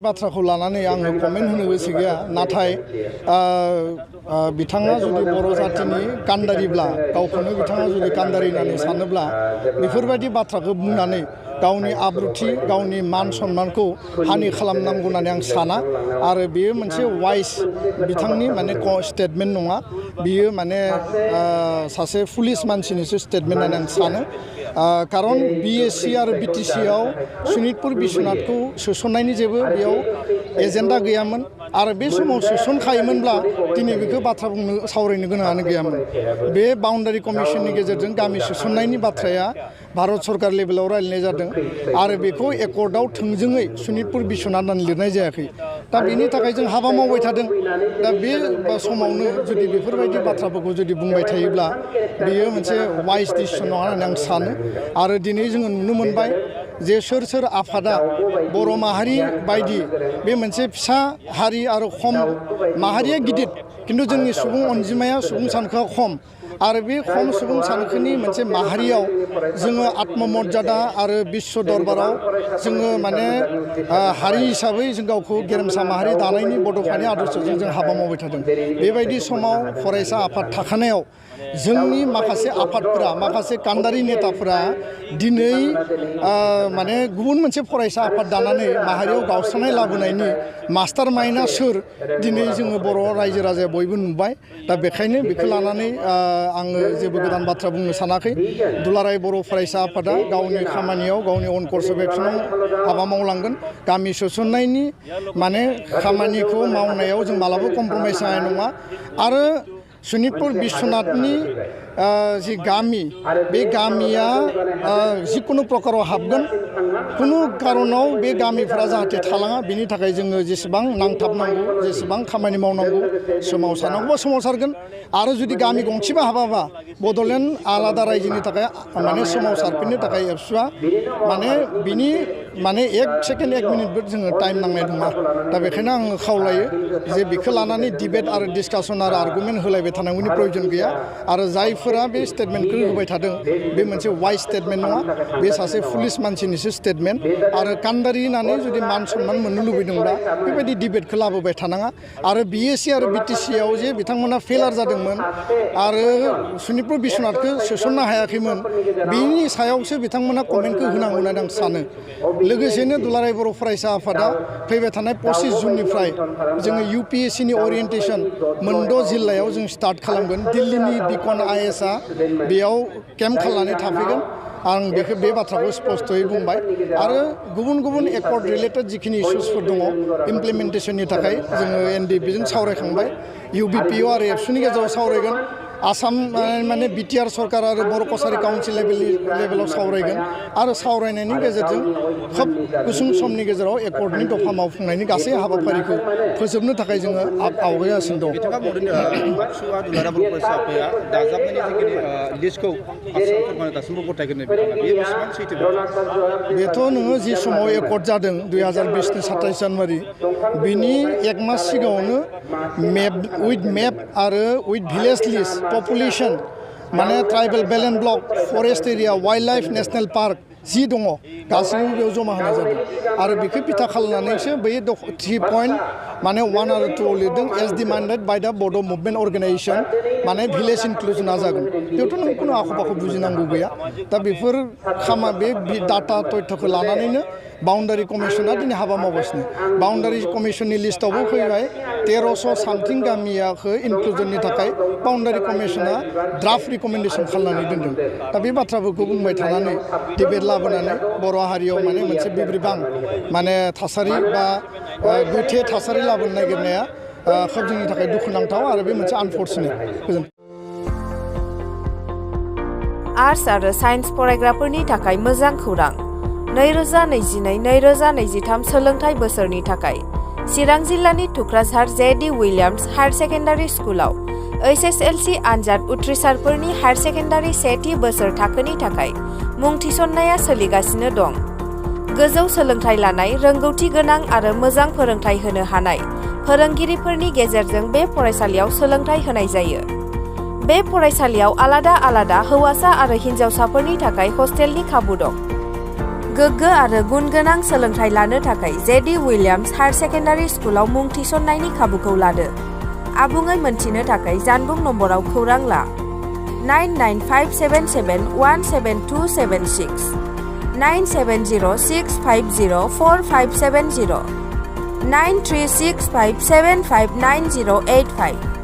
बाथ्राखौ लानानै आङो कमेन्ट होनो गोसो गैया नाथाय बिथाङा जुदि बर' जातिनि कान्डारिब्ला गावखौनो बिथाङा जुदि कान्डारि होननानै सानोब्ला बेफोरबायदि बाथ्राखौ बुंनानै गावनि आब्रुथि गावनि मान सन्मानखौ हानि खालामनांगौ होननानै आं साना आरो बेयो मोनसे वाइस बिथांनि माने स्टेटमेन्ट नङा बियो माने सासे पुलिस मानसिनिसो स्टेटमेन्ट होननानै आं सानो कारन बिएससि आरो बिटिसि आव सनितपुर बिश्वनाथखौ सोसननायनि जेबो बेयाव एजेन्डा गैयामोन आरो बे समाव सोसनखायोमोनब्ला दिनै बेखौ बाथ्रा बुंनो सावरायनो गोनाङानो गैयामोन बे बाउन्डारि कमिसननि गेजेरजों गामि सोसननायनि बाथ्राया भारत सरकार लेभेलाव रायलायनाय जादों आरो बेखौ एकर्डआव थोंजोङै सनितपुर बिश्वनाथ होननानै लिरनाय जायाखै दा बेनि थाखाय जों हाबा मावबाय थादों दा बे समावनो जुदि बेफोरबायदि बाथ्राफोरखौ जुदि बुंबाय थायोब्ला बेयो मोनसे वाइस डिसिसन नङा होननानै आं सानो आरो दिनै जोङो नुनो मोनबाय जे सोर आफादा बर' माहारि बायदि बे मोनसे फिसा हारि आरो खम माहारिया गिदिर किन्तु जोंनि सुबुं अनजिमाया सुबुं सानखोआ खम आरो बे खम सुबुं सानखोनि मोनसे माहारियाव जोङो आत्ममर्यादा आरो बिश्व दरबाराव जोङो माने हारि हिसाबै जों गावखौ गेरेमसा माहारि दानायनि बड'फानि आदर्शजों जों हाबा मावबाय थादों बेबायदि समाव फरायसा आफाद थाखानायाव जोंनि माखासे आफादफोरा माखासे कान्डारि नेताफोरा दिनै माने गुबुन मोनसे फरायसा आफाद दानानै माहारियाव गावस्रानाय लाबोनायनि मास्टार माइन्डआ सोर दिनै जोङो बर' रायजो राजाया बयबो नुबाय दा बेखायनो बेखौ लानानै आङो जेबो गोदान बाथ्रा बुंनो सानाखै दुलाराय बर' फरायसा आफादा गावनि खामानियाव गावनि अन कर्स अफ एक्सनाव हाबा मावलांगोन गामि सोसननायनि माने खामानिखौ मावनायाव जों मालाबा कमप्रमाइस जानाय नङा आरो सनितपुर बिश्वनाथनि जि गामि बे गामिया जिकुनु प्रकाराव हाबगोन कुनु कारनाव बे गामिफोरा जाहाथे थालाङा बेनि थाखाय जोङो जेसेबां नांथाबनांगौ जेसेबां खामानि मावनांगौ सोमावसारनांगौबा सोमावसारगोन आरो जुदि गामि गंसेबो हाबाबा बड'लेण्ड आलादा रायजोनि थाखाय माने सोमावसारफिननो थाखाय एबसुआ माने बिनि माने एक सेकेन्ड एक मिनिटबो जोङो टाइम नांनाय नङा दा बेखायनो आङो खावलायो जे बेखौ लानानै डिबेट आरो डिसकासन आरो आर्गुमेन्ट होलायबाय थानांगौनि प्रयोजन गैया आरो जायफोरा बे स्टेटमेन्टखौ होबाय थादों बे मोनसे वाइस स्टेटमेन्ट नङा बे सासे पुलिस मानसिनिसो स्टेटमेन्ट आरो कान्डारि होननानै जुदि मान सन्मान मोननो लुबैदोंब्ला बेबायदि डिबेटखौ लाबोबाय थानाङा आरो बिएससि आरो बिटिसि आव जे बिथांमोना फेलार जादोंमोन आरो सनितपुर बिश्वनाथखौ सोसननो हायाखैमोन बेनि सायावसो बिथांमोना कमेन्टखौ होनांगौ होननानै आं सानो लोगोसेनो दुलाराय बर' फरायसा आफादा फैबाय थानाय 25 जुननिफ्राय जोङो इउपिएससिनि अरियेन्टेसन मोनद' जिल्लायाव जों स्टार्ट खालामगोन दिल्लीनि बिकन आइएसआ बेयाव केम्प खालामनानै थाफैगोन आं बेखौ बे बाथ्राखौ स्पष्टयै बुंबाय आरो गुबुन एकर्ड रिलेटेड जिखिनि इश्युसफोर दङ इमप्लिमेन्टेसननि थाखाय जोङो एनडिपिजों सावरायखांबाय इउबिपिअ आरो एबसुनि गेजेराव सावरायगोन आसाम माने बिटिआर सरकार आरो बर' कसारि काउन्सिल लेभेलाव सावरायगोन आरो सावरायनायनि गेजेरजों खोब गुसुं समनि गेजेराव एकर्डनि दफा मावफुंनायनि गासै हाबाफारिखौ फोजोबनो थाखाय जोङो आवगायगासिनो दं बिथाङा बुंदों बाक्सुआ दुलाराय बर' फरायसा आफादआ दाजाबनायनि जिखिनि लिस्टखौ आसाम सरकारनो दासिमबो गथायगोन बेयो बेसेबां सैथो बेथ' नोङो जि समाव एकर्ड जादों 2020नि 27 जानुवारि बिनि एक मास सिगाङावनो मेप आरो उइथ भिलेज लिस्ट पपुलेशन माने tribal balance block forest area wildlife national park जि दङ गासैबो बेयाव जमा होनाय जादों आरो बेखौ बिथा खालामनानैसो बै 3 पइन्ट माने 1 आरो 2 लिरदों एज डिमान्डेड बाय द बड' मुभमेन्ट अर्गेनाइजेसन माने भिलेज इनक्लुजना जागोन बेयावथ' नों खुनु आख' फाख' बुजिनांगौ गैया दा बेफोर बे डाटा तथ्यखौ लानानैनो बाउन्डारि कमिसना दिनै हाबा मावगासिनो बाउन्डारि कमिसननि लिस्टआवबो फैबाय 1300 सामथिं गामियाखौ इनक्लुजननि थाखाय बाउन्डारि कमिसना ड्राफ्ट रिकमेन्डेसन खालामनानै दोनदों दा बे बाथ्राफोरखौ बुंबाय थानानै डिबेट लाबोनानै बर' हारियाव माने मोनसे बिब्रिबां माने थासारि बा गोथे थासारि लाबोनो नागिरनाया खोब जोंनि थाखाय दुखुनांथाव आरो बे मोनसे आनफर्चुनेट आर्ट्स आरो साइन्स फरायग्राफोरनि थाखाय मोजां खौरां 2022-2023 सोलोंथाइ बोसोरनि थाखाय चिरां जिल्लानि थुक्राझार जे.डि. विलियाम्स हायार सेकेन्डारि स्कुलाव एचएसएलसि आनजाद उथ्रिसारफोरनि हायार सेकेन्डारि सेथि बोसोर थाखोनि थाखाय मुं थिसननाया सोलिगासिनो दं गोजौ सोलोंथाइ लानाय रोंगौथि गोनां आरो मोजां फोरोंथाइ होनो हानाय फोरोंगिरिफोरनि गेजेरजों बे फरायसालियाव सोलोंथाइ होनाय जायो बे फरायसालियाव आलादा हौवासा आरो हिन्जावसाफोरनि थाखाय हस्टेलनि खाबु दं गोग्गो आरो गुनगोनां सोलोंथाइ लानो थाखाय जेडि उइलियाम्स हायार सेकेन्डारि स्कुलाव मुं थिसननायनि खाबुखौ लादो। आबुङै मोनथिनो थाखाय जानबुं नम्बराव खौरां ला 99577172776 97065045570 93657590885।